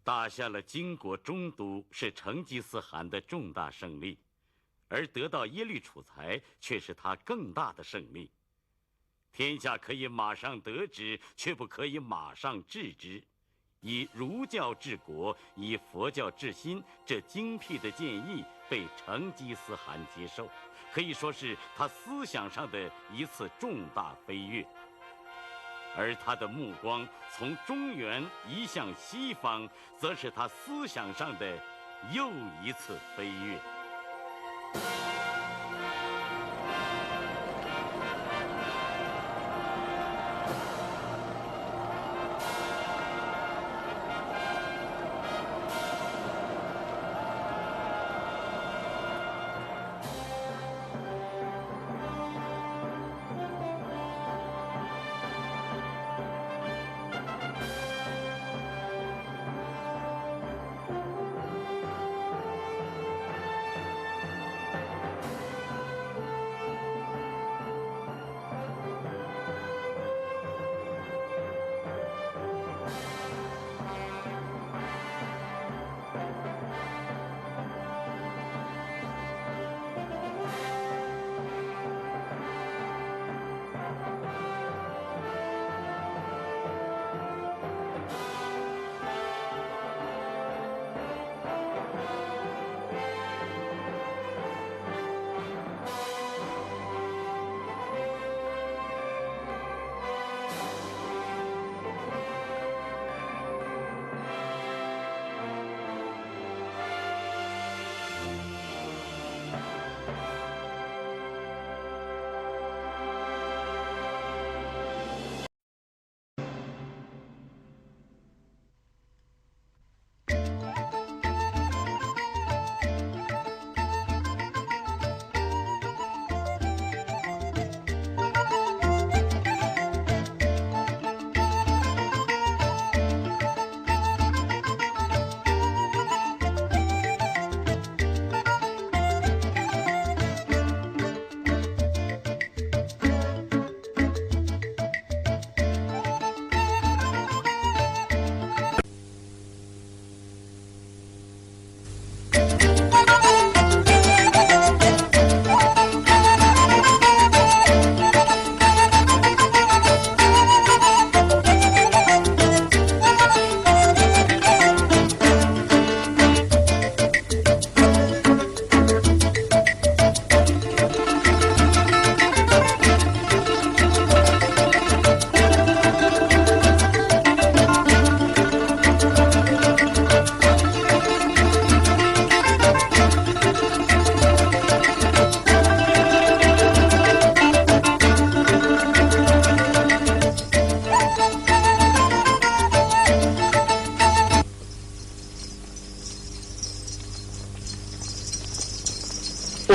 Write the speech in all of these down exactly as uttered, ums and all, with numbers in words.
打下了金国中都，是成吉思汗的重大胜利，而得到耶律楚材却是他更大的胜利。天下可以马上得之，却不可以马上治之。以儒教治国，以佛教治心，这精辟的建议被成吉思汗接受，可以说是他思想上的一次重大飞跃。而他的目光从中原移向西方，则是他思想上的又一次飞跃。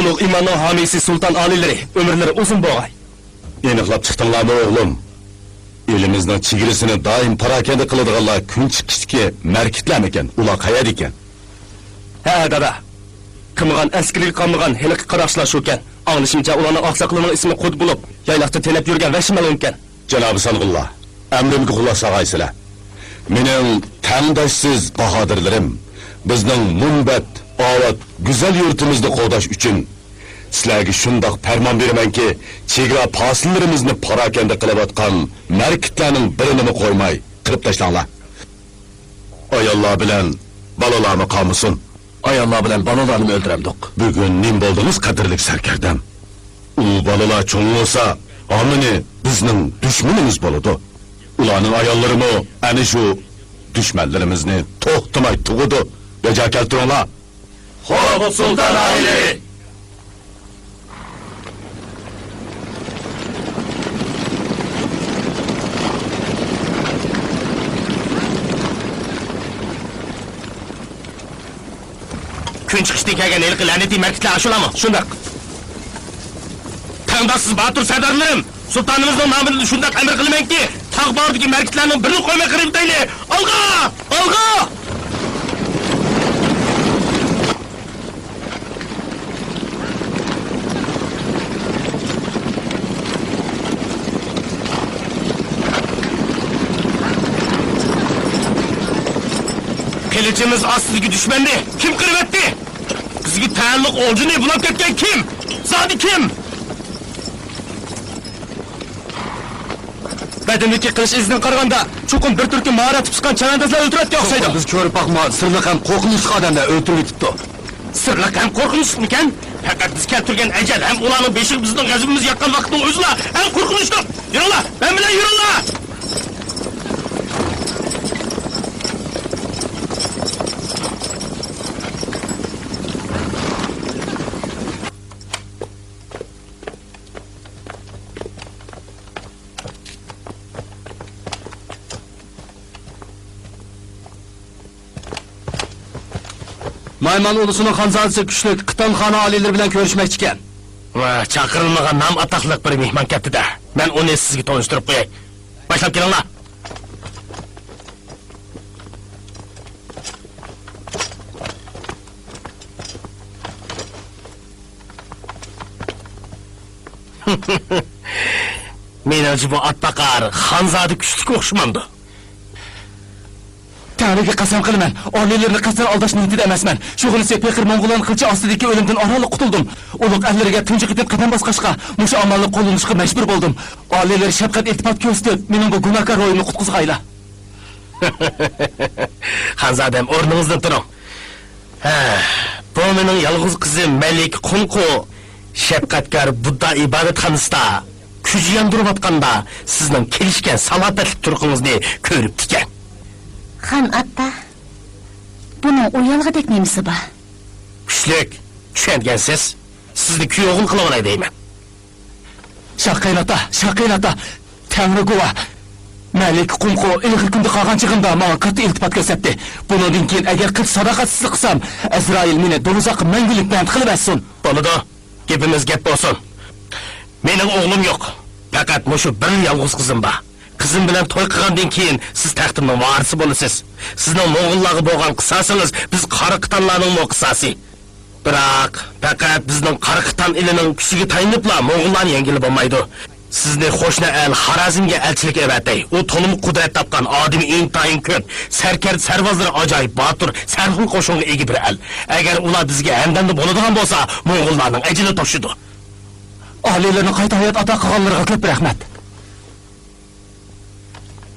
ئۇلۇغ ئىماننىڭ ھامىيسى سۇلتان ئالىيلىرى، ئۆمۈرلىرى ئۇزۇن بولغاي. ئېنىقلاپ چىقتىڭلارمۇ، ئوغلۇم؟ ئېلىمىزنىڭ چېگرىسىنى دائىم پاراكەندە قىلىدىغانلار كۈن چىقىشتىكى مەركىتلەرمىكەن؟ ئۇلار قەيەردىكەن؟ ھە، دادا. قىلمىغان ئەسكىرىگە قالمىغان ھېلىقى قاراقچىلار شۇكەن. ئاڭلىشىمچە، ئۇلارنىڭ ئاقساقىلىنىڭ ئىسمى قۇد بولۇپ، يايلاقتا تېنەپ يۈرگەن ۋەھشىي مەلئۇنكەن. جانابى سانغۇنلار، ئەمرىمگە قۇلاق سالغايسىلەر. مېنىڭ تەڭداشسىز باھادىرلىرىم، بىزنىڭ مۇنبەت، ئاۋات، گۈزەل يۇرتىمىزنى قوغداش ئۈچۈن، سىلەرگە شۇنداق پەرمان بېرىمەنكى، چېگرا پاسىللىرىمىزنى پاراكەندە قىلىۋاتقان مەركىتلەرنىڭ بىرىنىمۇ قويماي قىرىپ تاشلاڭلار. ئاياللار بىلەن بالىلارمۇ قالمىسۇن. ئاياللار بىلەن بالىلارنىمۇ ئۆلتۈرەمدۇق. بۈگۈن نېمە بولدىڭىز، قەدىرلىك سەركەردەم؟ ئۇ بالىلار چوڭ بولسا، ھامىنى بىزنىڭ دۈشمىنىمىز بولىدۇ. ئۇلارنىڭ ئاياللىرىمۇ ئەنە شۇ دۈشمەنلىرىمىزنى توختىماي تۇغىدۇ. بەجا كەلتۈرۈڭلار. خوپ، سۇلتان ئالىيلىرى! كۈن چىقىشتىن كەلگەن ھېلىقى لەنىتىي مەركىتلەر ئاشۇلارمۇ؟ شۇنداق. تەڭداشسىز باتۇر سەردارلىرىم! سۇلتانىمىزنىڭ نامىدىن شۇنداق ئەمىر قىلىمەنكى، تاغ باغرىدىكى مەركىتلەرنىڭ بىرىنى قويماي قىرىۋېتەيلى! ئالغا! ئالغا! قىلىچىمىز ئاستىدىكى دۈشمەننى كىم قىرىۋەتتى؟ بىزگە تەئەللۇق ئولجىنى بۇلاپ كەتكەن كىم؟ زادى كىم؟ بەدىنىدىكى قىلىچ ئىزىدىن قارىغاندا، چوقۇم بىر تۈركۈم ماھارەت تۇتۇشقان چەۋەندازلار ئۆلتۈرۈۋەتكەن ئوخشايدۇ. چوقۇم بىز كۆرۈپ باقمىغان سىرلىق ھەم قورقۇنچلۇق ئادەملەر ئۆلتۈرۈۋېتىپتۇ. سىرلىق ھەم قورقۇنچلۇقمىكەن؟ پەقەت بىز كەلتۈرگەن ئەجەل ھەم ئۇلارنىڭ بېشىغا بىزنىڭ غەزىپىمىز ياغقان ۋاقىتنىڭ ئۆزىلا ئەڭ قورقۇنچلۇق. يۈرۈڭلار، مەن بىلەن يۈرۈڭلار! نايمان ئۇلۇسىنىڭ خانزادىسى كۈچلۈك قىتان خانى ئالىيلىرى بىلەن كۆرۈشمەكچىكەن. ۋە، چاقىرىلمىغان نام ئاتاقلىق بىر مېھمان كەپتۇ-دە. مەن ئۇنى سىزگە تونۇشتۇرۇپ قوياي. باشلاپ كېلىڭلار. مېنىڭچە بۇ ئاتباقار خانزادە كۈچلۈككە ئوخشىمامدۇ؟ تەڭرىگە قەسەم قىلىمەن، ئالىيلىرىنى قەستەن ئالداش نىيىتىدە ئەمەسمەن. شۇغىنىسى پېقىر موڭغۇللارنىڭ قىلىچى ئاستىدىكى ئۆلۈمدىن ئارانلا قۇتۇلدۇم. ئۇلۇغ ئەللىرىگە تۇنجى قېتىم قەدەم باسقاچقا، مۇشۇ ئامالنى قوللىنىشقا مەجبۇر بولدۇم. ئالىيلىرى شەپقەت ئىلتىپات كۆرسىتىپ، مېنىڭ بۇ گۇناھكار روھىمنى قۇتقۇزغايلا. خانزادەم، ئورنىڭىزدىن تۇرۇڭ. ھە، بۇ مېنىڭ يالغۇز قىزىم مەلىكە قۇنقۇ. شەپقەتكار بۇددا ئىبادەتخانىسىدا كۈج ياندۇرۇۋاتقاندا، سىزنىڭ كېلىشكەن سالاپەتلىك تۇرقىڭىزنى كۆرۈپتىكەن. خان ئاتا، بۇنىڭ ئۇيالغۇدەك نېمىسى بار؟ كۈچلۈك، چۈشەنگەنسىز. سىزنى كۈيئوغۇل قىلىۋالاي دەيمەن. شاھ قېيىنئاتا، شاھ قېيىنئاتا، تەڭرى گۇۋاھ. مەلىكە قۇنقۇ ئېغىر كۈندە قالغان چېغىمدا ماڭا كاتتا ئىلتىپات كۆرسەتتى. بۇنىڭدىن كېيىن ئەگەر قىلچە ساداقەتسىزلىك قىلسام، ئەزرائىل مېنى دوزاخقا مەڭگۈلۈك بەند قىلىۋەتسۇن. بولىدۇ. گېپىمىز گەپ بولسۇن. مېنىڭ ئوغلۇم يوق. پەقەت مۇشۇ بىر يالغۇز قىزىم بار. قىزىم بىلەن توي قىلغاندىن كېيىن سىز تەختىمنىڭ ۋارىسى بولىسىز. سىزنىڭ موڭغۇللارغا بولغان قىساسىڭىز بىز قارا قىتانلارنىڭمۇ قىساسى. بىراق، پەقەت بىزنىڭ قارا قىتان ئېلىنىڭ كۈچىگە تايىنىپلا موڭغۇللارنى يەڭگىلى بولمايدۇ. سىزنى قوشنا ئەل خارەزمگە ئەلچىلىك ئەۋەتەي. ئۇ تولىمۇ قۇدرەت تاپقان، ئادىمى ئىنتايىن كۆپ، سەركەردە سەرۋازلىرى ئاجايىپ باتۇر، سەرخىل قوشۇنغا ئىگە بىر ئەل. ئەگەر ئۇلار بىزگە ھەمدەمدە بولىدىغان بولسا، موڭغۇللارنىڭ ئەجىلى توشىدۇ. ئالىيلىرىنىڭ قايتا ھايات ئاتا قىلغانلىرىغا كۆپ رەھمەت.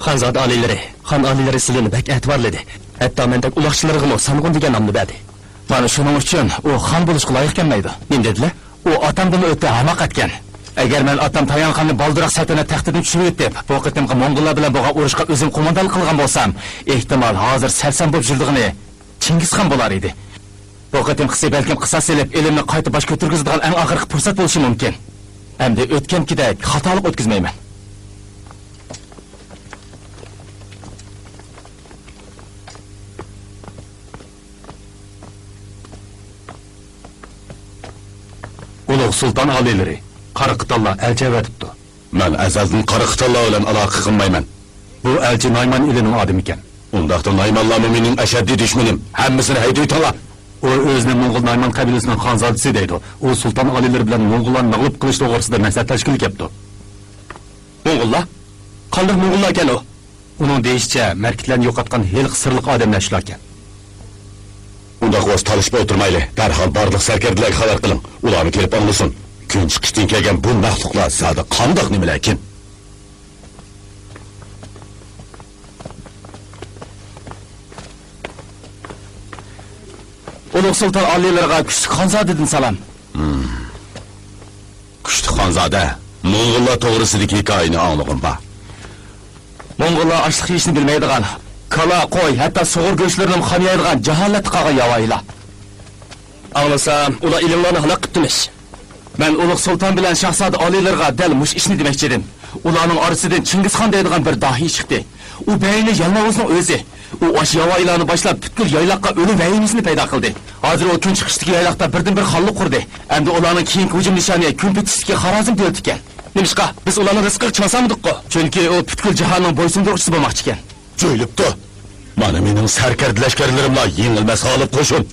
خانزادە ئالىيلىرى، خان ئالىيلىرى سىلىنى بەك ئەتىۋارلىدى. ھەتتا مەندەك ئۇلاقچىلىرىغىمۇ سانغۇن دېگەن نامنى بەردى. مانا شۇنىڭ ئۈچۈن ئۇ خان بولۇشقا لايىق كەلمەيدۇ. نېمە دېدىلە؟ ئۇ ئاتامدىنمۇ ئۆتە ھاماقەتكەن. ئەگەر مەن ئاتام تايانخاننى بالدۇرراق سەلتەنەت تەختىدىن چۈشۈرۈۋېتىپ، بۇ قېتىمقى موڭغۇللار بىلەن بولغان ئۇرۇشقا ئۆزۈم قوماندانلىق قىلغان بولسام، ئېھتىمال، ھازىر سەرسان بولۇپ يۈرىدىغىنى چىڭگىزخان بولار ئىدى. بۇ قېتىمقىسى بەلكىم قىساس سېلىپ، ئېلىمنى قايتا باش كۆتۈرگۈزىدىغان ئەڭ ئاخىرقى پۇرسەت بولۇشى مۇمكىن. ئەمدى ئۆتكەنكىدەك خاتالىق ئۆتكۈزمەيمەن. ئۇلۇغ سۇلتان ئالىيلىرى، قارا قىتانلار ئەلچى ئەۋەتىپتۇ. مەن ئەزەلدىن قارا قىتانلار بىلەن ئالاقە قىلمايمەن. بۇ ئەلچى نايمان ئېلىنىڭ ئادىمىكەن. ئۇنداقتا نايمانلارمۇ مېنىڭ ئەشەددىي دۈشمىنىم. ھەممىسىنى ھەيدىۋېتىڭلار. ئۇ ئۆزىنى موڭغۇل نايمان قەبىلىسىنىڭ خانزادىسى دەيدۇ. ئۇ سۇلتان ئالىيلىرى بىلەن موڭغۇللارنى مەغلۇپ قىلىش توغرىسىدا مەسلىھەتلەشكىلى كەپتۇ. موڭغۇللار؟ قانداق موڭغۇللاركەن ئۇ؟ ئۇنىڭ دېيىشىچە، مەركىتلەرنى يوقاتقان ھېلىقى سىرلىق ئادەملەر شۇلاركەن. ئۇنداق بولسا تالىشىپ ئولتۇرمايلى، دەرھال بارلىق سەركەردىلەرگە خەۋەر قىلىڭ. ئۇلارمۇ كېلىپ ئاڭلىسۇن. كۈن چىقىشتىن كەلگەن بۇ مەخلۇقلار زادى قانداق نېمىلەركىن؟ ئۇلۇغ سۇلتان ئالىيلىرىغا كۈچلۈك خانزادىدىن سالام. كۈچلۈك خانزادە، موڭغۇللار توغرىسىدىكى ھېكايىنى ئاڭلىغۇم بار. موڭغۇللار ئاشلىق يېيىشنى بىلمەيدىغان، كالا، قوي، ھەتتا سۇغۇر گۆشلىرىنىمۇ خان يەيدىغان جاھالەتتە قالغان ياۋايىلار. ئاڭلىسام، ئۇلار ئېلىڭلارنى ھالاك قىپتىمىش. مەن ئۇلۇغ سۇلتان بىلەن شاھزادە ئالىيلىرىغا دەل مۇشۇ ئىشنى دېمەكچىدىم. ئۇلارنىڭ ئارىسىدىن چىڭگىزخان دەيدىغان بىر داھىي چىقتى. ئۇ بەينى يالماۋۇزنىڭ ئۆزى. ئۇ ئاشۇ ياۋايىلارنى باشلاپ، پۈتكۈل يايلاققا ئۆلۈم ۋەھىمىسىنى پەيدا قىلدى. ھازىر ئۇ كۈن چىقىشتىكى يايلاقتا بىردىنبىر خانلىق قۇردى. ئەمدى ئۇلارنىڭ كېيىنكى ھۇجۇم نىشانى كۈنپېتىشتىكى خارازم دۆلىتىكەن. نېمىشقا، بىز ئۇلارنىڭ رىزقىغا چىڭ سالمىدۇققۇ؟ چۈنكى ئۇ پۈتكۈل جاھاننىڭ بويسۇندۇرغۇچىسى بولماقچىكەن. جۆيلۈپتۇ. مانا مېنىڭ سەركەردە لەشكەرلىرىملا يېڭىلمەس غالىب قوشۇن.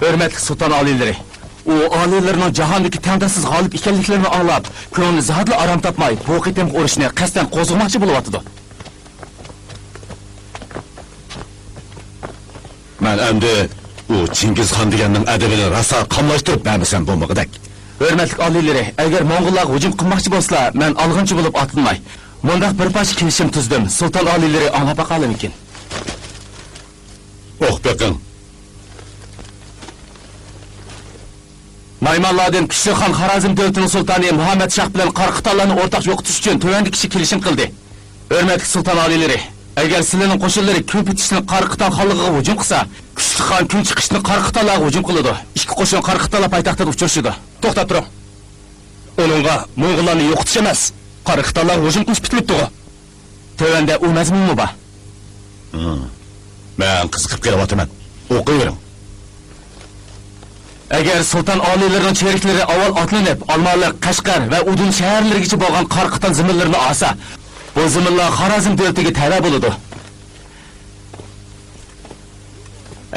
ھۆرمەتلىك سۇلتان ئالىيلىرى، ئۇ ئالىيلىرىنىڭ جاھاندىكى تەڭداشسىز غالىب ئىكەنلىكلىرىنى ئاڭلاپ، كۆڭلى زادىلا ئارام تاپماي، بۇ قېتىمقى ئۇرۇشنى قەستەن قوزغىماقچى بولۇۋاتىدۇ. ئەمدى ئۇ چىڭگىزخان دېگەننىڭ ئەدىپىنى راسا قاملاشتۇرۇپ بەرمىسەم بولمىغۇدەك. ھۆرمەتلىك ئالىيلىرى، ئەگەر موڭغۇللارغا ھۇجۇم قىلماقچى بولسىلا، مەن ئالغۇنچى بولۇپ ئاتلىناي. مۇنداق بىر پارچە كېلىشىم تۈزدۈم. سۇلتان ئالىيلىرى ئاڭلاپ باقالىمىكىن؟ ئوقۇپ بېقىڭ. نايمانلاردىن كۈچلۈك خان خارازم دۆلىتىنىڭ سۇلتانى مۇھەممەد شاھ بىلەن قاراقىتانلارنى ئورتاق يوقىتىش ئۈچۈن تۆۋەندىكىچە كېلىشىم قىلدى. ھۆرمەتلىك سۇلتان ئالىيلىرى، ئەگەر سىلەرنىڭ قوشۇنلىرى كۈنپېتىشتىن قاراقىتان خانلىقىغا ھۇجۇم قىلسا، كۈچلۈك خان كۈنچىقىشتىن قاراقىتانلارغا ھۇجۇم قىلىدۇ. ئىككى قوشۇن قاراقىتانلار پايتەختىدە ئۇچرىشىدۇ. توختاپ تۇرۇڭ. ئۇنىڭغا موڭغۇللارنى يوقىتىش ئەمەس، قاراقىتانلارغا ھۇجۇم قىلىش پۈتۈلۈپتىغۇ. تۆۋەندە ئۇ مەزمۇنمۇ بار. ھىم. مەن قىزىقىپ قېلىۋاتىمەن. ئوقۇۋېرىڭ. ئەگەر سۇلتان ئالىيلىرىنىڭ چېرىكلىرى ئاۋۋال ئاتلىنىپ، ئالمالىق، قەشقەر ۋە ئۇدۇن شەھەرلىرىگىچە بولغان قاراقىتان زېمىنلىرىنى ئالسا، بۇ زېمىنلار خارازم دۆلىتىگە تەۋە بولىدۇ.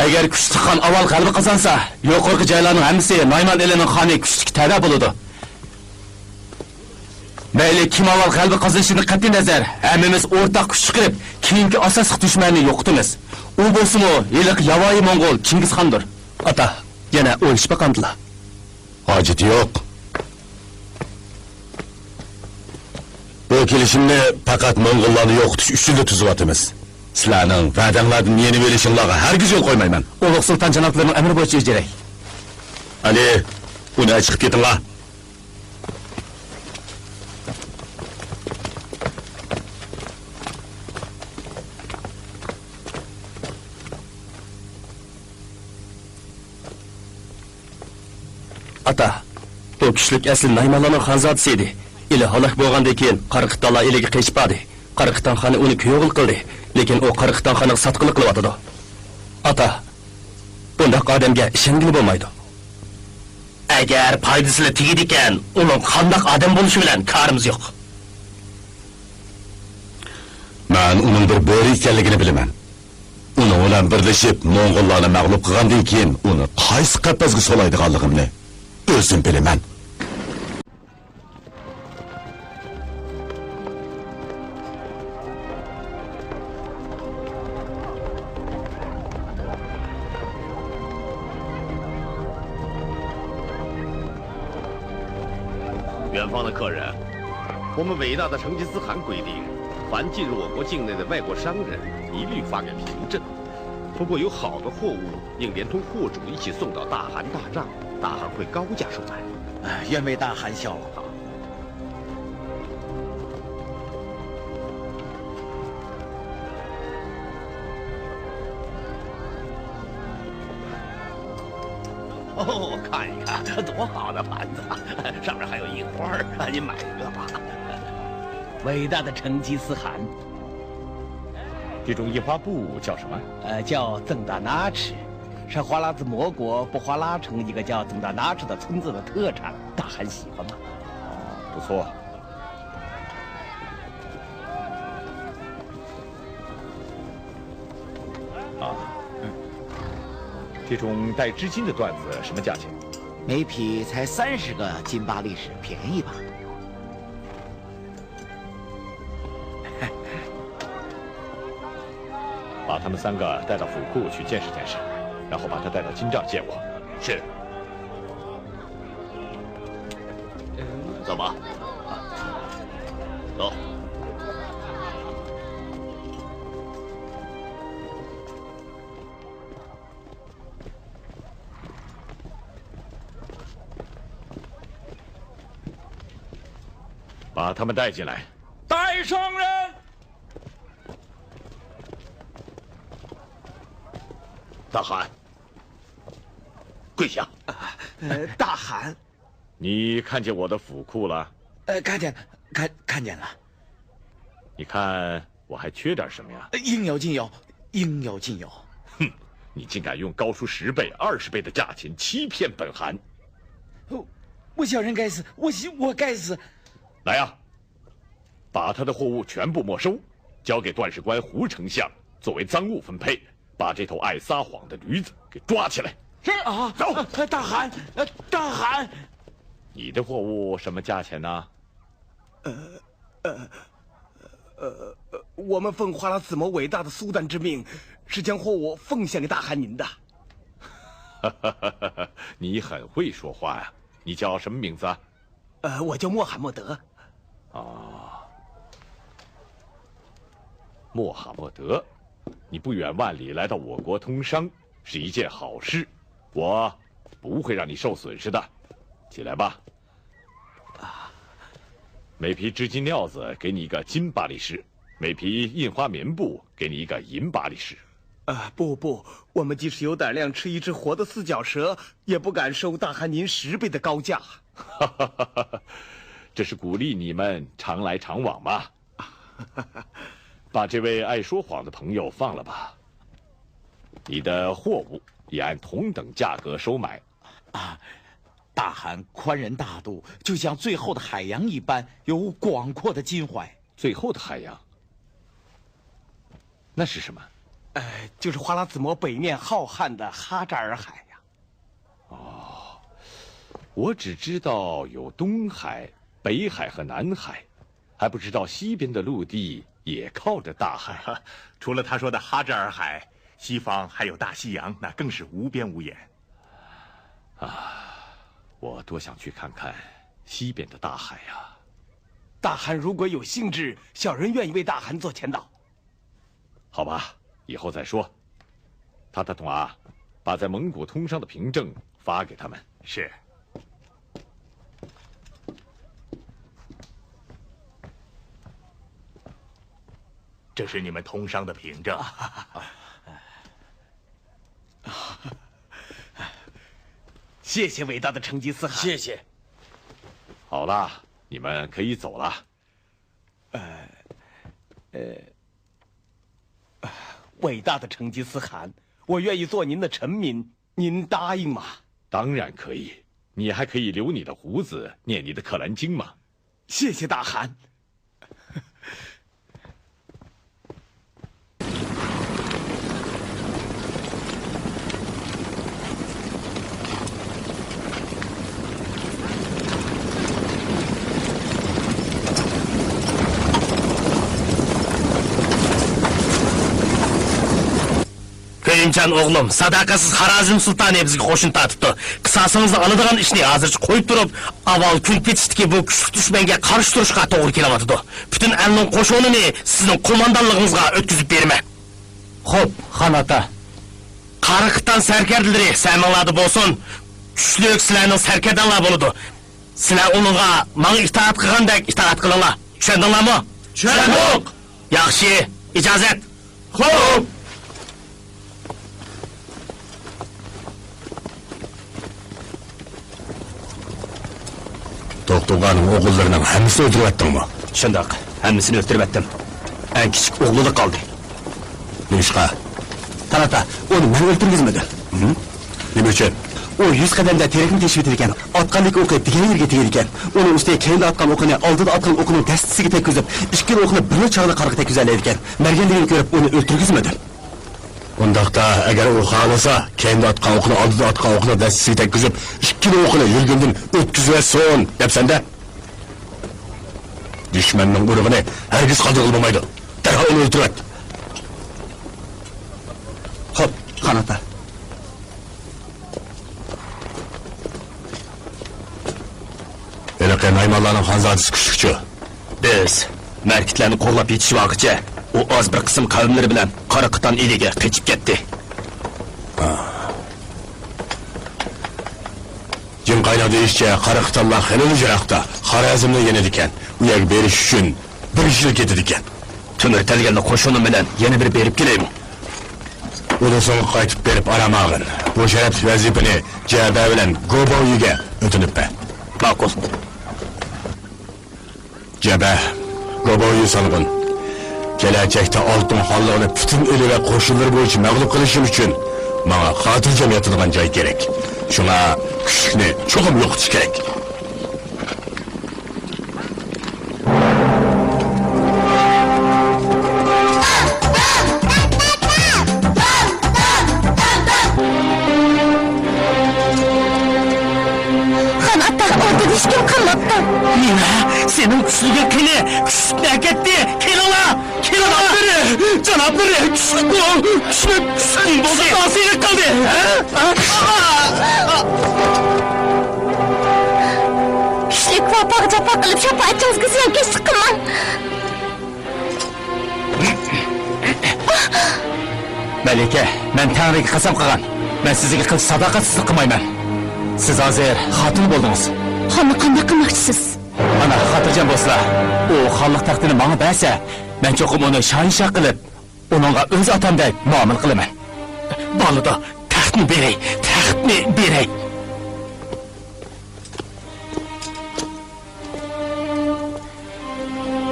ئەگەر كۈچلۈك خان ئاۋۋال غەلىبە قازانسا، يۇقىرىقى جايلارنىڭ ھەممىسى نايمان ئېلىنىڭ خانى كۈچلۈككە تەۋە بولىدۇ. مەيلى كىم ئاۋۋال غەلىبە قازىنىشىدىن قەتئىينەزەر، ھەممىمىز ئورتاق كۈچ چىقىرىپ، كېيىنكى ئاساسلىق دۈشمەننى يوقىتىمىز. ئۇ بولسىمۇ ھېلىقى ياۋايى موڭغۇل چىڭگىزخاندۇر. ئاتا، يەنە ئويلىشىپ باقامدىلا؟ ھاجىتى يوق. بۇ كېلىشىمنى پەقەت موڭغۇللارنى يوقىتىش ئۈچۈنلا تۈزۈۋاتىمىز. سىلەرنىڭ ۋەدەڭلاردىن يېنىۋېلىشىڭلارغا ھەرگىز يول قويمايمەن. ئۇلۇغ سۇلتان جانابلىرىنىڭ ئەمرى بويىچە بېجىرەي. ئەلى، ئۇنى چىقىپ كېتىڭلار. ئاتا، ئۇ كۈچلۈك ئەسلى نايمانلارنىڭ خانزادىسى ئىدى. ئېلى ھالاك بولغاندىن كېيىن، قاراقىتانلار ئېلىگە قېچىپ باردى. قاراقىتان خانى ئۇنى كۈيئوغۇل قىلدى. لېكىن ئۇ قاراقىتان خانىغا ساتقىنلىق قىلىۋاتىدۇ. ئاتا، بۇنداق ئادەمگە ئىشەنگىلى بولمايدۇ. ئەگەر پايدىسىلا تېگىدىكەن، ئۇنىڭ قانداق ئادەم بولۇشى بىلەن كارىمىز يوق. مەن ئۇنىڭ بىر بۆرە ئىكەنلىكىنى بىلىمەن. ئۇنىڭ بىلەن بىرلىشىپ، موڭغۇللارنى مەغلۇپ قىلغاندىن كېيىن، ئۇنى قايسى قەپەسكە سولايدىغانلىقىمنى ئۆزۈم بىلىمەن. 远方的客人，我们伟大的成吉思汗规定，凡进入我国境内的外国商人，一律发给凭证。不过，有好的货物应连同货主一起送到大汗大帐，大汗会高价售卖。哎，愿为大汗效劳。 哦，看一看，多好的盘子，上面还有印花儿，您买一个吧。伟大的成吉思汗。这种印花布叫什么？呃，叫曾达纳赤，是花剌子模国布花拉城一个叫曾达纳赤的村子的特产。大汗喜欢吗？不错。 啊，这种带织金的缎子什么价钱？每匹才三十个金巴利什，便宜吧？把他们三个带到府库去见识见识，然后把他带到金帐见我。是。走吧。走。 把他们带进来。带上人。大汗，跪下。呃，大汗。你看见我的府库了？呃，看见，看，看见了。你看， 我还缺点什么呀？呃，应有尽有，应有尽有。哼，你竟敢用高出十倍、二十倍的价钱欺骗本汗！我，我小人该死，我，我该死。来呀，把他的货物全部没收，交给段事官胡丞相作为赃物分配。把这头爱撒谎的驴子给抓起来。是啊，走。呃，大汗，呃，大汗。你的货物什么价钱呢？ 呃，呃，呃，我们奉花剌子模伟大的苏丹之命，是将货物奉献给大汗您的。你很会说话呀！你叫什么名字啊？呃，我叫穆罕默德。啊，穆罕默德，你不远万里来到我国通商，是一件好事，我不会让你受损失的。起来吧。每匹织金料子给你一个金巴力士，每匹印花棉布给你一个银巴力士。啊，不不，我们即使有胆量吃一只活的四脚蛇，也不敢收大汗您十倍的高价。这是鼓励你们常来常往嘛。把这位爱说谎的朋友放了吧。你的货物也按同等价格收买。啊，大汗宽仁大度，就像最后的海洋一般，有广阔的襟怀。最后的海洋？那是什么？呃，就是花剌子模北面浩瀚的哈扎尔海呀。哦，我只知道有东海、北海和南海，还不知道西边的陆地也靠着大海。除了他说的哈扎尔海，西方还有大西洋，那更是无边无沿。啊，我多想去看看西边的大海呀。大汗如果有兴致，小人愿意为大汗做前导。好吧，以后再说。塔塔同啊，把在蒙古通商的凭证发给他们。是。这是你们通商的凭证。谢谢伟大的成吉思汗。谢谢。好了，你们可以走了。呃，呃，伟大的成吉思汗，我愿意做您的臣民，您答应吗？当然可以，你还可以留你的胡子，念你的可兰经嘛。谢谢大汗。 كۆيۈمجان ئوغلۇم، ساداقەتسىز خارازم سۇلتانى بىزگە قوشۇن تارتىپتۇ. قىساسىڭىزنى ئالىدىغان ئىشنى ھازىرچە قويۇپ تۇرۇپ، ئاۋۋال كۈن پېتىشتىكى بۇ كۈچلۈك دۈشمەنگە قارشى تۇرۇشقا توغرا كېلىۋاتىدۇ. پۈتۈن ئەلنىڭ قوشۇنىنى سىزنىڭ قوماندانلىقىڭىزغا ئۆتكۈزۈپ بېرىمەن. خوپ، خان ئاتا. قارىقىتان سەركەردىلىرى سەمىڭلاردا بولسۇن. كۈچلۈك سىلەرنىڭ سەركەردەڭلار بولىدۇ. سىلەر ئۇنىڭغا ماڭا ئىتائەت قىلغاندەك ئىتائەت قىلىڭلار. چۈشەندىڭلارمۇ؟ چۈشەندۇق. ياخشى، ئىجازەت. خوپ. توختۇغاننىڭ ئوغۇللىرىنىڭ ھەممىسىنى ئۆلتۈرۈۋەتتىڭمۇ؟ شۇنداق، ھەممىسىنى ئۆلتۈرۈۋەتتىم. ئەڭ كىچىك ئوغلىلا قالدى. نېمىشقا؟ تاراتا، ئۇنى مەن ئۆلتۈرگۈزمىدىم. ھىم؟ نېمە ئۈچۈن؟ ئۇ يۈز قەدەمدە تېرەكنى تېشىۋېتىدىكەن، ئاتقانلىكى ئوقى دېگەن يەرگە تېگىدىكەن. ئۇنىڭ ئۈستىگە كەينىدە ئاتقان ئوقىنى ئالدىدا ئاتقان ئوقىنىڭ دەستىسىگە تەگكۈزۈپ، ئىككىلا ئوقىنى بىرلا چاغدا قارغا تەگكۈزەلەيدىكەن. مەرگەنلىكىنى كۆرۈپ ئۇنى ئۆلتۈرگۈزمىدىم. ئۇنداقتا، ئەگەر ئۇ خالىسا، كەينىدە ئاتقان ئوقىنى ئالدىدا ئاتقان ئوقىنىڭ دەستىسىگە تەگكۈزۈپ، ئىككىلا ئوقىنى يۈرگىنىدىن ئۆتكۈزۈۋەتسۇن، دەپسەن-دە. دۈشمەننىڭ ئۇرۇقىنى ھەرگىز قالدۇرغىلى بولمايدۇ. دەرھال ئۇنى ئۆلتۈرۈۋەت. خوپ، خان ئاتا. ھېلىقى نايمانلارنىڭ خانزادىسى كۈچلۈكچۇ؟ بىز مەركىتلەرنى قوغلاپ يېتىشىۋالغۇچە، ئۇ ئاز بىر قىسىم قەۋملىرى بىلەن قاراقىتان ئېلىگە قېچىپ كەتتى. جىن قايناق دېيىشىچە، قاراقىتانلار خېلىلا يىراقتا، خارازمنىڭ يېنىدىكەن. ئۇ يەرگە بېرىش ئۈچۈن بىر يىل كېتىدىكەن. تۆمۈر تەلگەنلىك قوشۇنۇم بىلەن يەنە بىر بېرىپ كېلەيمۇ؟ ئۇدۇلسىڭغا قايتىپ بېرىپ ئارام ئالغىن. بۇ شەرەپلىك ۋەزىپىنى جەبە بىلەن گوباۋيۈگە ئۆتۈنۈپ بەر. ماقۇل. جەبە، گوباۋيۈ سانغۇن. كېلەچەكتە ئالتۇن خانلىقىنى پۈتۈن ئېلى ۋە قوشۇنلىرى بويىچە مەغلۇپ قىلىشىم ئۈچۈن ماڭا خاتىرجەم ياتىدىغان جاي كېرەك. شۇڭا كۈچلۈكنى چوقۇم يوقىتىش كېرەك. خان ئاتا، ئوردىدا ھېچكىم قالماپتۇ. نېمە؟ مېنىڭ كۈچلۈكۈم قېنى؟ كۈچلۈكنى ئەكەتتى! كېلىڭلار! كېلىڭلار! جانابلىرى! جانابلىرى! كۈچلۈك بۇ! كۈچلۈك! كۈچلۈك بولسا ئاسىيلىق قىلدى! ھە؟ كۈچلۈك ۋاپاغا جاپا قىلىپ، شاپائەتچىڭىزگە زىيانكەشلىك قىلماڭ! مەلىكە، مەن تەڭرىگە قەسەم قىلغان، مەن سىزگە قىلچە ساداقەتسىزلىك قىلمايمەن. سىز ھازىر خاتۇن بولدىڭىز. خاننى قانداق قىلماقچىسىز؟ ئانا، خاتىرجەم بولسىلا، ئۇ خانلىق تەختىنى ماڭا بەرسە، مەن چوقۇم ئۇنى شاھىنشاھ قىلىپ، ئۇنىڭغا ئۆز ئاتامدەك مۇئامىلە قىلىمەن. بولىدۇ، تەختنى بېرەي، تەختنى بېرەي.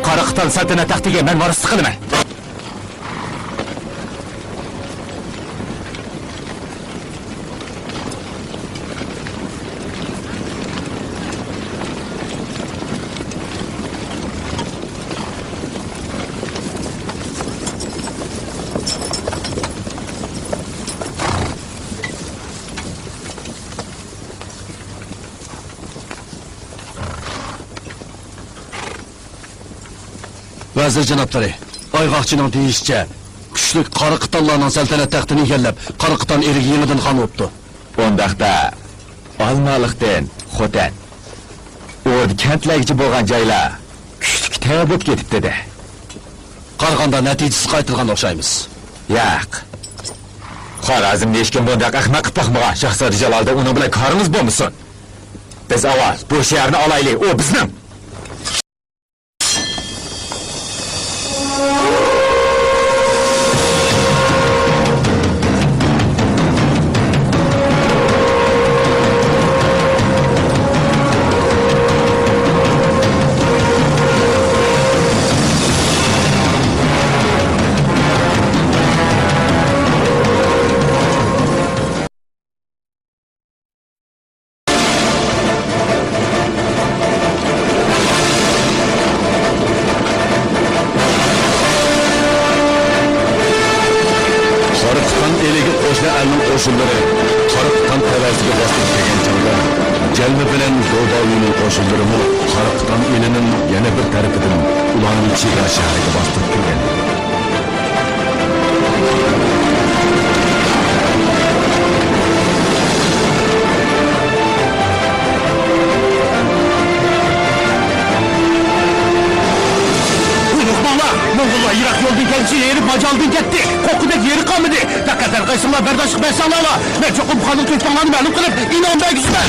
قاراقىتان سەلتەنەت تەختىگە مەن ۋارىسلىق قىلىمەن. ۋەزىر جانابلىرى، ئايغاقچىنىڭ دېيىشىچە، كۈچلۈك قاراقىتانلارنىڭ سەلتەنەت تەختىنى ئىگىلەپ، قاراقىتان ئېلىگە يېڭىدىن خان بوپتۇ. ئۇنداقتا، ئالمالىقتىن خوتەن، ئوردا كەنتلەرگىچە بولغان جايلار كۈچلۈككە تەۋە بولۇپ كېتىپتۇ-دە. قارىغاندا نەتىجىسىز قايتىدىغان ئوخشايمىز. ياق. خورازمدا ھېچكىم بۇنداق ئەخمەق قىلىپ باقمىغان. شاھزادە جالالىدىن ئۇنىڭ بىلەن كارىڭىز بولمىسۇن. بىز ئاۋۋال بۇ شەھەرنى ئالايلى، ئۇ بىزنىڭ. قاراقىتان ئېلىگە قوشنا ئەلنىڭ قوشۇنلىرى قاراقىتان تەۋەسىگە باستۇرۇپ كىرگەن چاغدا، جەلمە بىلەن دوباۋىنىڭ قوشۇنلىرىمۇ قاراقىتان ئېلىنىڭ يەنە بىر تەرىپىدىن ئۇلارنى چىگا شەھىرىگە باستۇرۇپ كىرگەن. بۇيرۇق ماڭلا! موڭغۇللار يىراق يولدىن كەلگۈچە يېرى ماجالدىن كەتتى. قورققۇدەك يېرى قالمىدى. پەقەت ھەرقايسىڭلار بەرداشلىق بەرسەڭلارلا، مەن چوقۇم خاننىڭ تۆھپەڭلارنى مەلۇم قىلىپ، ئىنئام بەرگۈزىمەن.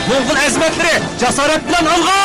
موڭغۇل ئەزىمەتلىرى، جاسارەت بىلەن ئالغا!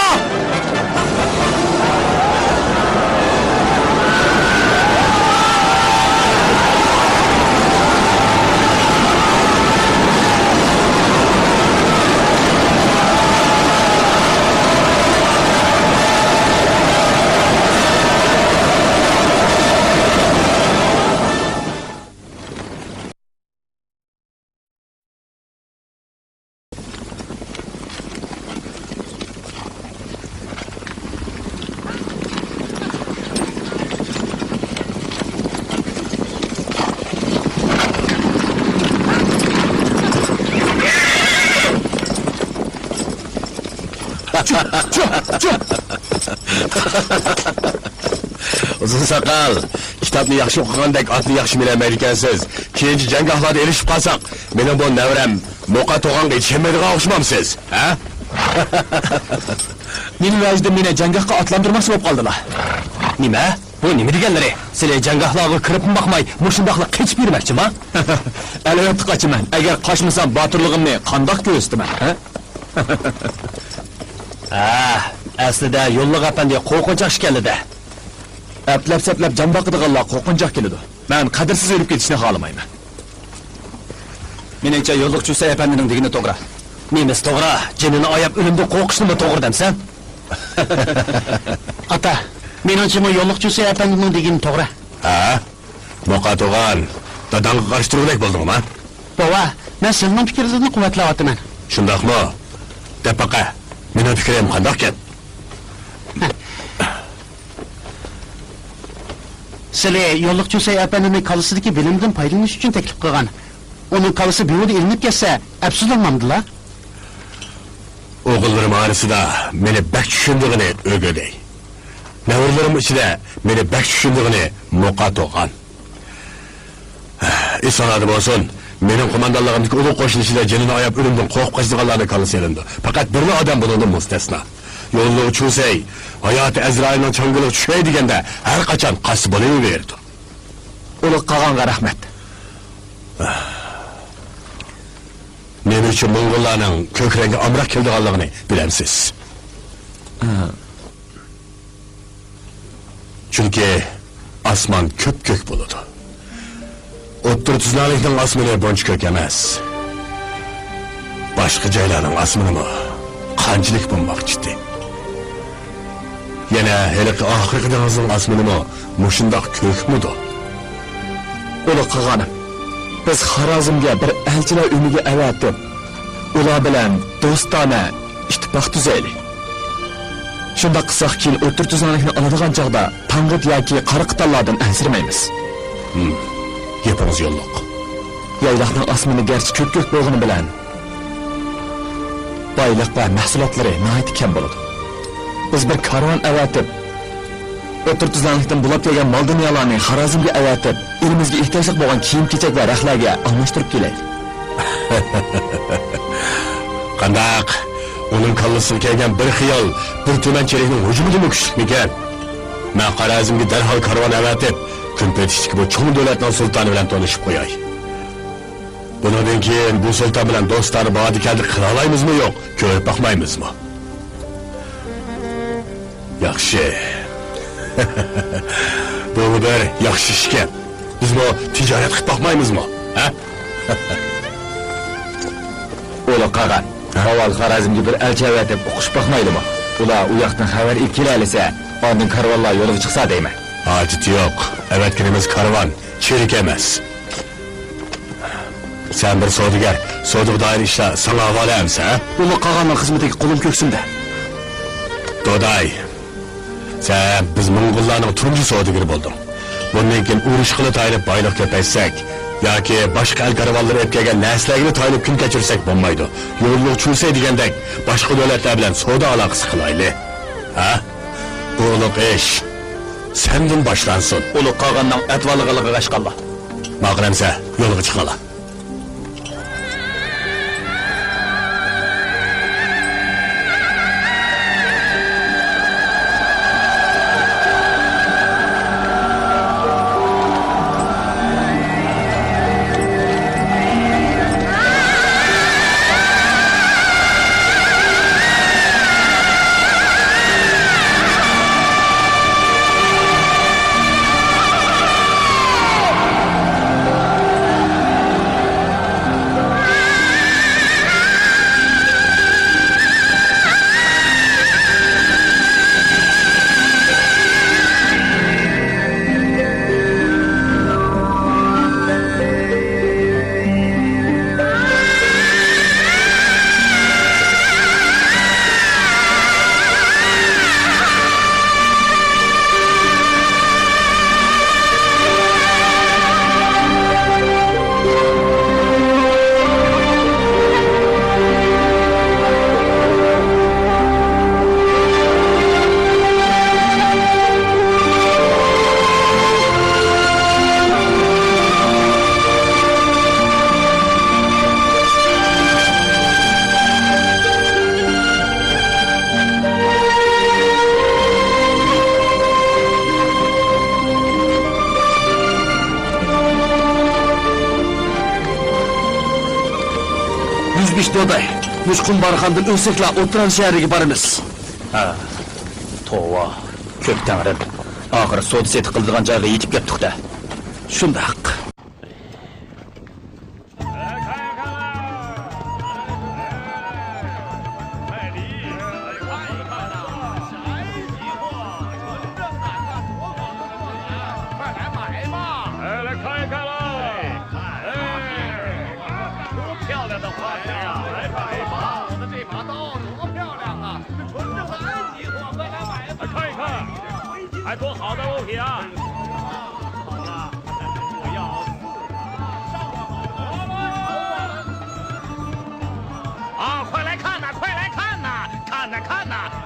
چۇھ، چۇھ، چۇھ! ئۇزۇن ساقال، كىتابنى ياخشى ئوقۇغاندەك ئاتنى ياخشى مىنەلمەيدىكەنسىز. كېيىنچە جەڭگاھلاردا ئېلىشىپ قالساق، مېنىڭ بۇ نەۋرەم موقا توغانغا يېتىشەلمەيدىغان ئوخشىمامسىز، ھە؟ نېمە ۋەجىدىن مېنى جەڭگاھقا ئاتلاندۇرماقچى بولۇپ قالدىلا؟ نېمە؟ بۇ نېمە دېگەنلىرى؟ سىلى جەڭگاھلارغا كىرىپمۇ باقماي، مۇشۇنداقلا قېچىپ يۈرمەكچىما؟ ئەلۋەتتە قاچىمەن. ئەگەر قاچمىسام، باتۇرلۇقۇمنى قانداق كۆرسىتىمەن، ھە؟ ھە، ئەسلىدە يوللۇق ئەپەندى قورقۇنچاق ئىكەنلىدە. ئەپلەپ-سەپلەپ جان باقىدىغانلار قورقۇنچاق كېلىدۇ. مەن قەدىرسىز ئۆلۈپ كېتىشنى خالىمايمەن. مېنىڭچە، يوللۇق چۈسەي ئەپەندىنىڭ دېگىنى توغرا. نېمىسى توغرا؟ جېنىنى ئاياپ ئۆلۈمدىن قورقۇشنىمۇ توغرا دەمسەن؟ ئاتا، مېنىڭچىمۇ يوللۇق چۈسەي ئەپەندىنىڭ دېگىنى توغرا. ھە؟ موقا توغان، داداڭغا قارشى تۇرغۇدەك بولدۇڭما؟ بوۋا، مەن سىلىنىڭ پىكرىڭىزنى قۇۋۋەتلەۋاتىمەن. شۇنداقمۇ؟ دەپ باقە، مېنىڭ پىكرىم قانداقكەن؟ سىلى يوللۇق چۈسەي ئەپەندىنى كاللىسىدىكى بىلىمدىن پايدىلىنىش ئۈچۈن تەكلىپ قىلغان. ئۇنىڭ كاللىسى بىھۇدە ئېلىنىپ كەتسە، ئەپسۇسلانمامدىلا؟ ئوغۇللىرىم ئارىسىدا مېنى بەك چۈشىنىدىغىنى ئۆگدەي. نەۋرىلىرىم ئىچىدە مېنى بەك چۈشىنىدىغىنى مۇقا توغان. ئېسىڭلاردا بولسۇن، مېنىڭ قوماندانلىقىمدىكى ئۇلۇغ قوشۇن ئىچىدە جېنىنى ئاياپ ئۆلۈمدىن قورقۇپ قاچىدىغانلارنىڭ كاللىسى ئېلىنىدۇ. پەقەت بىرلا ئادەم بۇنىڭدىن مۇستەسنا. يوللۇق چۈسەي ھاياتى ئەزرائىلنىڭ چاڭگىلىغا چۈشەي دېگەندە ھەر قاچان قاسسا بولۇۋېرىدۇ. ئۇلۇغ قاغانغا رەھمەت. نېمە ئۈچۈن موڭغۇللارنىڭ كۆك رەڭگى ئامراق كېلىدىغانلىقىنى بىلەمسىز؟ ھە. چۈنكى ئاسمان كۆپكۆك بولىدۇ. ئوتتۇرا تۈزلەڭلىكنىڭ ئاسمىنى بۇنچە كۆك ئەمەس. باشقا جايلارنىڭ ئاسمىنىمۇ قانچىلىك بولماقچىدى؟ يەنە ھېلىقى ئاخىرقى دېڭىزنىڭ ئاسمىنىمۇ مۇشۇنداق كۆكمىدۇ؟ ئۇلۇغ قاغانىم، بىز خارازمگە بىر ئەلچىلەر ئۆمىكى ئەۋەتىپ، ئۇلار بىلەن دوستانە ئىتتىپاق تۈزەيلى. شۇنداق قىلساق، كېيىن ئوتتۇرا تۈزلەڭلىكنى ئالىدىغان چاغدا تاڭغۇت ياكى قارا قىتانلاردىن ئەنسىرىمەيمىز. ھىم، گېپىڭىز يوللۇق. يايلاقنىڭ ئاسمىنى گەرچە كۆپكۆك بولغىنى بىلەن، بايلىق ۋە مەھسۇلاتلىرى ناھايىتى كەم بولىدۇ. بىز بىر كارۋان ئەۋەتىپ، ئوتتۇرا تۈزلەڭلىكتىن بۇلاپ كەلگەن مال-دۇنيالارنى خارازمگە ئەۋەتىپ، ئېلىمىزگە ئېھتىياجلىق بولغان كىيىم-كېچەك ۋە رەخلەرگە ئالماشتۇرۇپ كېلەيلى. قانداق؟ ئۇنىڭ كاللىسىغا كەلگەن بىر خىيال بىر تۈمەن چېرىكنىڭ ھۇجۇمىدىنمۇ كۈچلۈكمىكەن؟ مەن خارازمگە دەرھال كارۋان ئەۋەتىپ، كۈنپېتىشتىكى بۇ چوڭ دۆلەتنىڭ سۇلتانى بىلەن تونۇشۇپ قوياي. بۇنىڭدىن كېيىن بۇ سۇلتان بىلەن دوستانە باھادا كەلدى قىلالايمىزمۇ يوق، كۆرۈپ باقمايمىزمۇ؟ ياخشى. بۇمۇ بىر ياخشى ئىشكەن. بىزمۇ تىجارەت قىلىپ باقمايمىزمۇ؟ ھە؟ ئۇلۇغ قاغان، ھە؟ ئاۋۋال خارازمگە بىر ئەلچى ئەۋەتىپ ئۇقۇشۇپ باقمايلىمۇ؟ ئۇلار ئۇ ياقتىن خەۋەر ئېلىپ كېلەلىسە، ئاندىن كارۋانلار يولغا چىقسا دەيمەن. ھاجىتى يوق. ئەۋەتكىنىمىز كارۋان، چېرىك ئەمەس. سەن بىر سودىگەر، سودىغا دائىر ئىشلار ساڭا ھاۋالە ئەمسە، ھە؟ ئۇلۇغ قاغاننىڭ خىزمىتىگە قولۇم كۆكسۈمدە. دوداي، سەن بىز موڭغۇللارنىڭ تۇنجى سودىگىرى بولدۇڭ. بۇندىن كېيىن ئۇرۇشقىلا تايىنىپ بايلىق كۆپەيتسەك ياكى باشقا ئەل كارۋانلىرى ئېلىپ كەلگەن نەرسىلەرگىلا تايىنىپ كۈن كەچۈرسەك بولمايدۇ. يوللۇق چۈسەي دېگەندەك باشقا دۆلەتلەر بىلەن سودا ئالاقىسى قىلايلى. ھە؟ بۇ ئۇلۇغ ئىش سەندىن باشلانسۇن. ئۇلۇغ قاغاننىڭ ئەتىۋارلىقىغا قاچقانلا. ماقۇل ئەمسە، يولغا چىقىڭلار. يۈزبېشى دوداي، مۇشۇ قۇمبارخانىدىن ئۆتسەكلا ئوتران شەھىرىگە بارىمىز. ھە، توۋا، كۆك تەڭرىم. ئاخىرى سودا سېتىق قىلىدىغان جايغا يېتىپ كەپتۇق-دە. شۇنداق.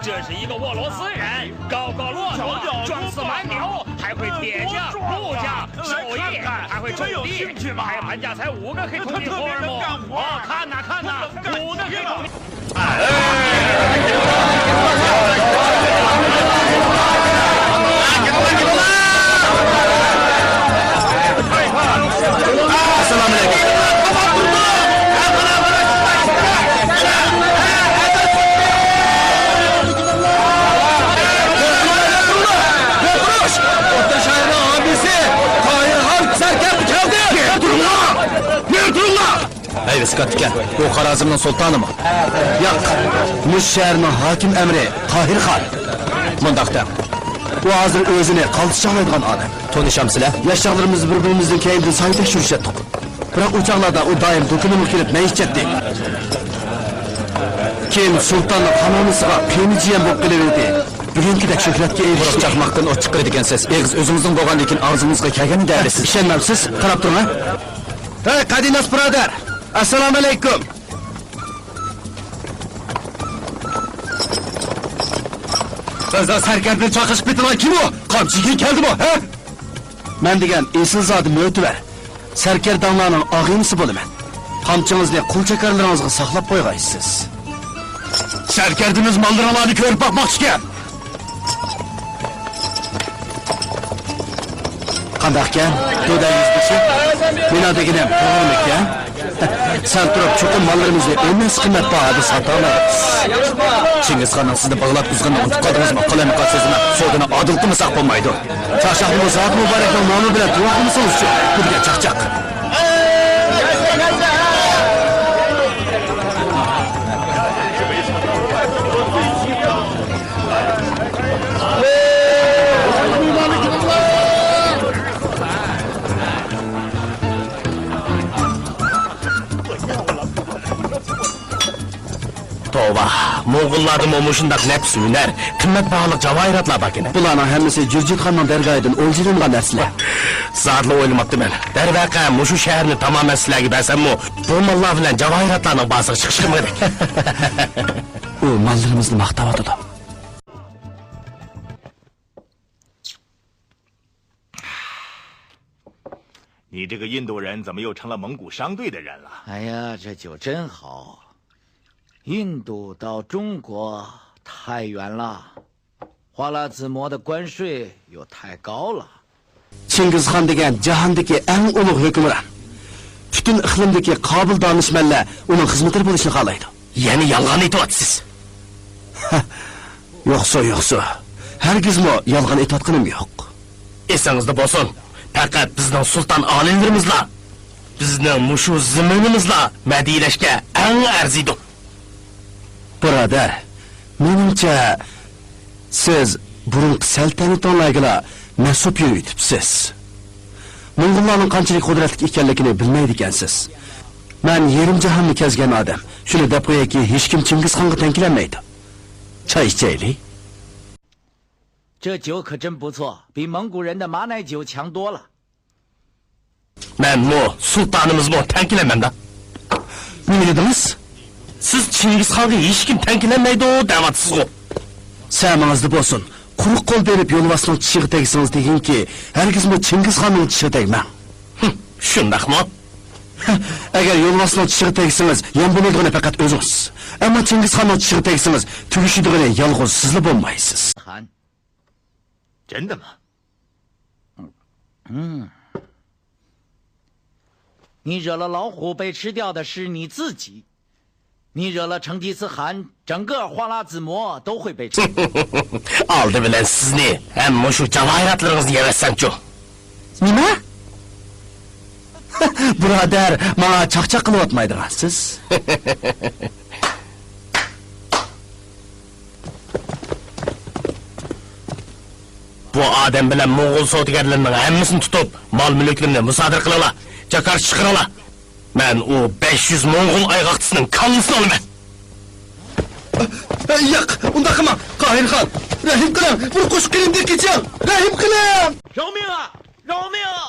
这是一个沃罗斯人，高高落落，状似蛮牛，还会铁匠、木匠、手艺，还会种地，还有俺家才五个黑土地荷尔蒙。我看呐看呐，五个黑土地。ئوتتۇرا شاھىنىڭ ھامىيسى تاھىر خان سەركەردە كەلدى! نېرى تۇرۇڭلار! نېرى تۇرۇڭلار! ھەي، ئەسكەرتىكەن، بۇ خارازمنىڭ سۇلتانىمۇ؟ ياق، مۇشۇ شەھەرنىڭ ھاكىم ئەمىرى تاھىر خان. مۇنداق دەڭ، ئۇ ھازىر ئۆزىنى قالتىس چاغلايدىغان ئادەم. تونۇشامسىلەر؟ ياش چاغلىرىمىزدا بىر-بىرىمىزنىڭ كەينىدىن سايە تەكشۈرۈشەتتۇق. بىراق ئۇ چاغلاردا ئۇ دائىم دۇكىنىمغا كېلىپ مەي ئىچەتتى. كېيىن سۇلتاننىڭ خانىمىسىغا قېينىجىيەم بولۇپ قېلىۋىدى. بۈگۈنكىدەك شۆھرەتكە ئېرىشتى. بۇرۇق چاقماقتىن ئوت چىقىرىدىكەنسىز. ئېغىز ئۆزىڭىزنىڭ بولغاندىن كېيىن ئاغزىڭىزغا كەلگەننى دەۋېرىسىز. ئىشەنمەمسىز؟ قاراپ تۇرۇڭ ھە. ھەي، قەدىناس بۇرادەر! ئەسسالامۇئەلەيكۇم! سىزنىڭ سەركەردىنى چاقىرىشقا پېتىنغان كىم ئۇ؟ قامچى يېگىلى كەلدىمۇ، ھە؟ مەن دېگەن ئېسىلزادە مۆتىۋەر، سەركەرداڭلارنىڭ ئاغىنىسى بولىمەن. قامچىڭىزنى قۇل چاكارلىرىڭىزغا ساقلاپ قويغايسىز. سەركەردىمىز ماللىرىڭلارنى كۆرۈپ باقماقچىكەن. قانداقكەن، دۇدەي يۈزبېشى؟ مېنىڭ دېگىنىم توغرىمىكەن؟ سەل تۇرۇپ، چوقۇم ماللىرىمىزنى ئون ھەسسە قىممەت باھادا ساتالايمىز. چىڭگىزخاننىڭ سىزنى باغلاپ ئۇزغىنىنى ئۇنتۇپ قالدىڭىزمۇ؟ قالايمىقان سۆزلىمەڭ، سودىنى ئادىل قىلمىساق بولمايدۇ. چاقچاقنىمۇ زاتى مۇبارەكنىڭ نامى بىلەن تۇۋا قىلمىسىڭىزچۇ؟ بۇ دېگەن چاقچاق. توۋا، موڭغۇللاردىمۇ مۇشۇنداق نەپىس ھۈنەر، قىممەت باھالىق جاۋاھىراتلار باركەن. بۇلارنىڭ ھەممىسى جۈرجۈتخاننىڭ دەرگاھىدىن ئولجىلانغان نەرسىلەر. زادىلا ئويلىماپتىمەن. دەرۋەقە، مۇشۇ شەھەرنى تامامەن سىلەرگە بەرسەممۇ، بۇ ماللار بىلەن جاۋاھىراتلارنىڭ بازىغا چىقىشقا بېرىدۇ. ئۇ ماللىرىمىزنى ماختاۋاتىدۇ. 你这个印度人怎么又成了蒙古商队的人了？哎呀，这酒真好。印度到中国太远了，花剌子模的关税又太高了。چىڭگىزخان دېگەن جاھاندىكى ئەڭ ئۇلۇغ ھۆكۈمران. پۈتۈن ئىقلىمدىكى قابىل دانىشمەنلەر ئۇنىڭ خىزمىتىدە بولۇشنى خالايدۇ. يەنە يالغان ئېيتىۋاتىسىز. يوقسۇ، يوقسۇ. ھەرگىزمۇ يالغان ئېيتىۋاتقىنىم يوق. ئېسىڭىزدە بولسۇن، پەقەت بىزنىڭ سۇلتان ئالىيلىرىمىزلا، بىزنىڭ مۇشۇ زېمىنىمىزلا مەدھىيەلەشكە ئەڭ ئەرزىيدۇ. بۇرادەر، مېنىڭچە، سىز بۇرۇنقى سەلتەنىتىڭلارگىلا مەنسۇپ يۈرۈۋېتىپسىز. موڭغۇللارنىڭ قانچىلىك قۇدرەتلىك ئىكەنلىكىنى بىلمەيدىكەنسىز. مەن يېرىم جاھاننى كەزگەن ئادەم. شۇنى دەپ قويايكى، ھېچكىم چىڭگىزخانغا تەڭ كېلەلمەيدۇ. چاي ئىچەيلى. 这酒可真不错，比蒙古人的马奶酒强多了。 مەنمۇ، سۇلتانىمىزمۇ تەڭ كېلەلمەمدۇ. نېمە دېدىڭىز؟ سىز چىڭگىزخانغا ھېچكىم تەڭ كېلەلمەيدۇ دەۋاتىسىزغۇ. سەمىڭىزدە بولسۇن، قۇرۇق قول بېرىپ يولۋاسنىڭ چىشىغا تەگسىڭىز دېگىنكى، ھەرگىزمۇ چىڭگىزخاننىڭ چىشىغا تەگمەڭ. ھىم، شۇنداقمۇ؟ ئەگەر يولۋاسنىڭ چىشىغا تەگسىڭىز، يان بولىدىغىنى پەقەت ئۆزىڭىز. ئەمما چىڭگىزخاننىڭ چىشىغا تەگسىڭىز، تۈگىشىدىغىنى يالغۇز سىزلا بولمايسىز. 真的吗？嗯，你惹了老虎被吃掉的是你自己，你惹了成吉思汗，整个花剌子模都会被吃。 ئالدى بىلەن سىزنى ھەم مۇشۇ جاۋاھىراتلىرىڭىزنى يەۋەتسەمچۇ؟ نېمە؟ بۇرادەر، ماڭا چاقچاق قىلىۋاتمايدىغانسىز؟ بۇ ئادەم بىلەن موڭغۇل سودىگەرلىرىنىڭ ھەممىسىنى تۇتۇپ، مال-مۈلۈكلىرىنى مۇسادىرە قىلىڭلار، جاكارچى چىقىرىڭلار. مەن ئۇ بەش يۈز موڭغۇل ئايغاقچىسىنىڭ كاللىسىنى ئالىمەن. ياق، ئۇنداق قىلماڭ، قاھىرخان. رەھىم قىلىڭ، بىر قوشۇق قېنىمدىن كېچىڭ. رەھىم قىلىڭ! 饶命啊！饶命啊！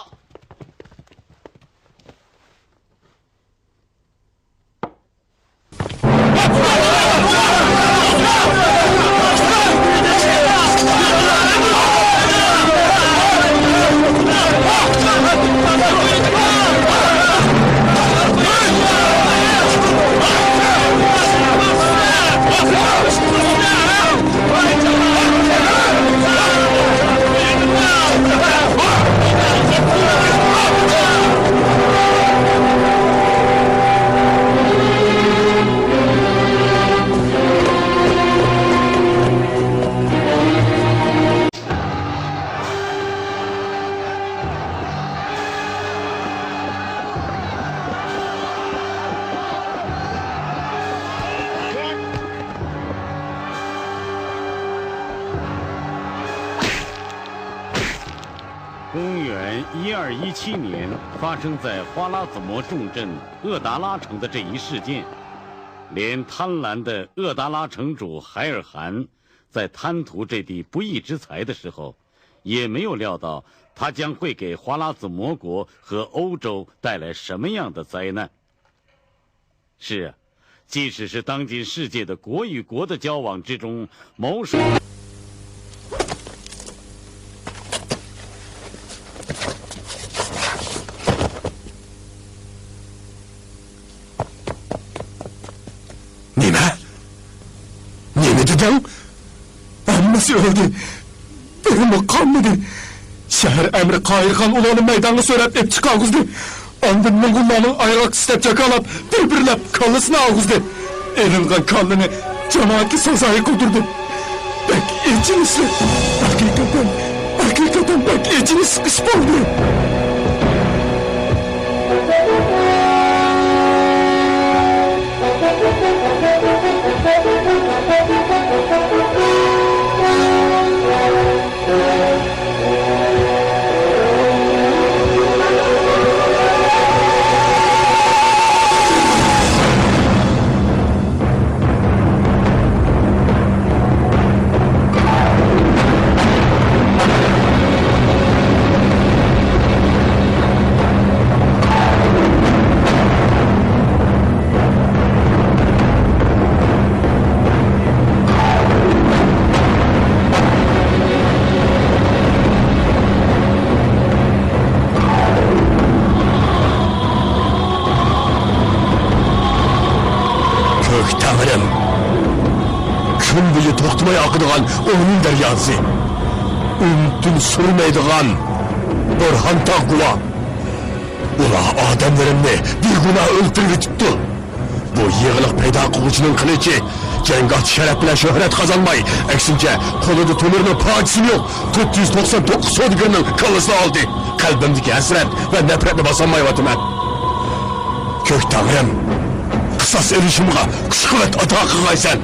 公元一二一七年发生在花剌子模重镇厄达拉城的这一事件，连贪婪的厄达拉城主海尔汗在贪图这笔不义之财的时候，也没有料到它将会给花剌子模国和欧洲带来什么样的灾难。是啊，即使是当今世界的国与国的交往之中，谋生 نېمە؟ نېمە دېدىڭ؟ ھەممىسى ئۆلدى. بىرىمۇ قالمىدى. شەھەر ئەمىرى قاھىرخان ئۇلارنى مەيدانغا سۆرەپ ئېلىپ چىقارغۇزدى. ئاندىن موڭغۇللارنىڭ ئاياغ ئىشلەپ جاكارلاپ، بىر-بىرلەپ كاللىسىنى ئالغۇزدى. ئېلىنغان كاللىنى جامائەتكە سازايى قىلدۇردى. بەك ئېچىنىشلىق. ھەقىقەتەن، ھەقىقەتەن بەك ئېچىنىشلىق ئىش بولدى. كۆك تەڭرىم، كۈن بويى توختىماي ئاقىدىغان ئورمۇن دەرياسى، ئۈن-تىن سۈرمەيدىغان بورھان تاغ گۇۋاھ. ئۇلار ئادەملىرىمنى بىگۇناھ ئۆلتۈرۈۋېتىپتۇ. بۇ يېڭىلىق پەيدا قىلغۇچىنىڭ قىلىچى جەڭگاھتا شەرەپ بىلەن شۆھرەت قازانماي، ئەكسىنچە، قولىدا تۆمۈرنىڭ پارچىسىمۇ يوق تۆت يۈز توقسان توققۇز سودىگىرنىڭ كاللىسىنى ئالدى. قەلبىمدىكى ھەسرەت ۋە نەپرەتنى باسالمايۋاتىمەن. كۆك تەڭرىم، قىساس ئېلىشىمغا كۈچ-قۇۋۋەت ئاتا قىلغايسەن.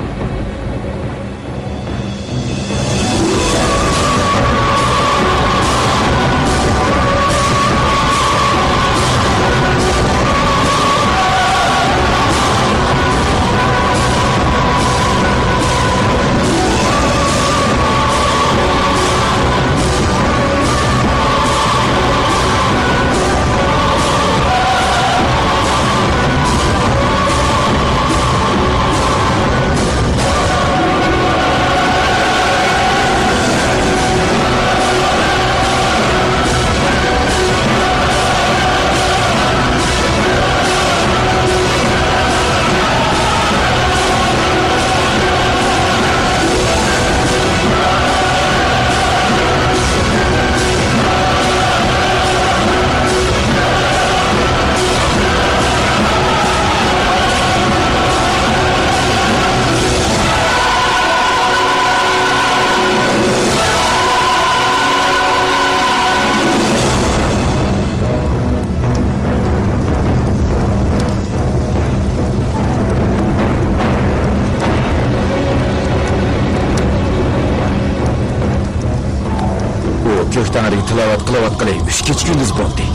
ئۇ كۆك تەڭرىگە تىلاۋەت قىلىۋاتقىلى ئۈچ كېچە-كۈندۈز بولدى.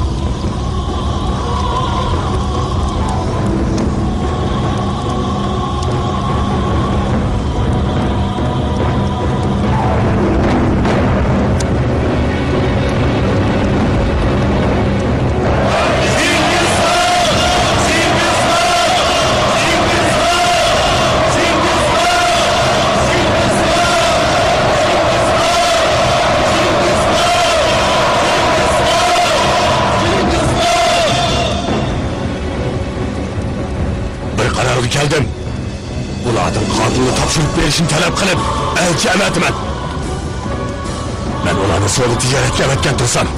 بىر قارارغا كەلدىم. ئۇلاردىن قاتىلنى تاپشۇرۇپ بېرىشنى تەلەپ قىلىپ، ئەلچى ئەۋەتىمەن. مەن ئۇلارنى سودا تىجارەتكە ئەۋەتكەن تۇرسام،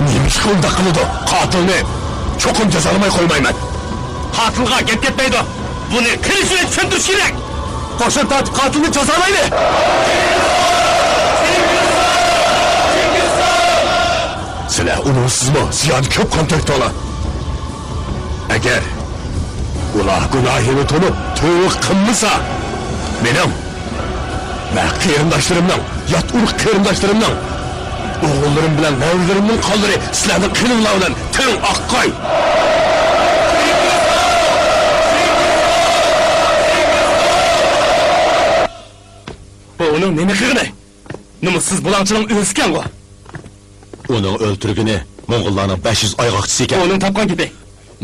نېمىشقا ئۇنداق قىلىدۇ؟ قاتىلنى چوقۇم جازالىماي قويمايمەن. قاتىلغا گەپ كەتمەيدۇ. بۇنى قىلىش بىلەن چۈشەندۈرۈش كېرەك. قوشۇن تارتىپ قاتىلنى جازالايلى. سىلەر ئۇنىڭسىزمۇ زىيادە كۆپ قان تۆكتۈڭلار. ئەگەر ئۇلار گۇناھىنى تونۇپ، تۆۋە قىلمىسا، مېنىڭ ۋە قېرىنداشلىرىمنىڭ، يات ئۇرۇق قېرىنداشلىرىمنىڭ ئوغۇللىرىم بىلەن نەۋرىلىرىمنىڭ قانلىرى سىلەرنىڭ قېنىڭلار بىلەن تەڭ ئاققاي! بۇ ئۇنىڭ نېمە قىلغىنى؟ نومۇسسىز بۇلاڭچىنىڭ ئۆزىكەنغۇ. ئۇنىڭ ئۆلتۈرگىنى موڭغۇللارنىڭ بەش يۈز ئايغاقچىسى ئىكەن. ئۇنىڭ تاپقان گېپى.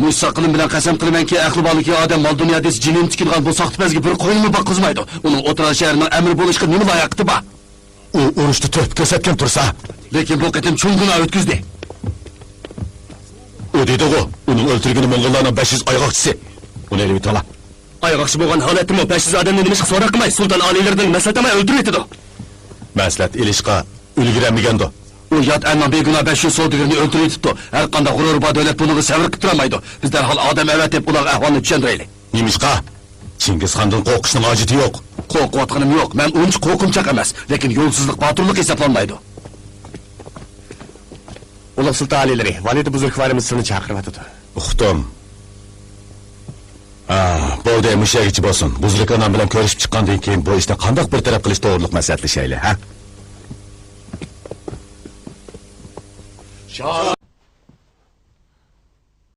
مۇشۇ ساقىلىم بىلەن قەسەم قىلىمەنكى، ئەقلى بارلىكى ئادەم مال-دۇنيا دېسە جېنىنى تىكىدىغان بۇ ساختىپەزگە بىر قوينىمۇ باققۇزمايدۇ. ئۇنىڭ ئوتتۇرا شەھەرنىڭ ئەمىرى بولۇشقا نېمە لاياقىتى بار؟ ئۇ ئۇرۇشتا تۆھپە كۆرسەتكەن تۇرسا. لېكىن بۇ قېتىم چوڭ گۇناھ ئۆتكۈزدى. ئۇ دېدىغۇ، ئۇنىڭ ئۆلتۈرگىنى موڭغۇللارنىڭ بەش يۈز ئايغاقچىسى. ئۇنى ئېلىۋېتىڭلار. ئايغاقچى بولغان ھالەتتىمۇ بەش يۈز ئادەمنى نېمىشقا سوراق قىلماي، سۇلتان ئالىيلىرىدىن مەسلىھەت ئالماي ئۆلتۈرۈۋېتىدۇ؟ مەسلىھەت ئېلىشقا ئۈلگۈرەلمىگەندۇ. ئۇ يات ئەلنىڭ بىگۇناھ بەش يۈز سودىگىرىنى ئۆلتۈرۈۋېتىپتۇ. ھەرقانداق غۇرۇرى بار دۆلەت بۇنىڭغا سەۋر قىلىپ تۇرالمايدۇ. بىز دەرھال ئادەم ئەۋەتىپ ئۇلارغا ئەھۋالنى چۈشەندۈرەيلى. نېمىشقا؟ چىڭگىزخاندىن قورقۇشنىڭ ھاجىتى يوق. قورقۇۋاتقىنىم يوق. مەن ئۇنچە قورقۇمچاق ئەمەس. لېكىن يولسىزلىق باتۇرلۇق ھېسابلانمايدۇ. ئۇلۇغ سۇلتان ئالىيلىرى، ۋالىدى بۇزرۇكۋارىمىز سىلىنى چاقىرىۋاتىدۇ. ئۇقتۇم. ھا، بولدى، مۇشۇ يەرگىچە بولسۇن. بۇزرۇك ئانام بىلەن كۆرۈشۈپ چىققاندىن كېيىن بۇ ئىشنى قانداق بىر تەرەپ قىلىش توغرۇلۇق مەسلىھەتلىشەيلى، ھە؟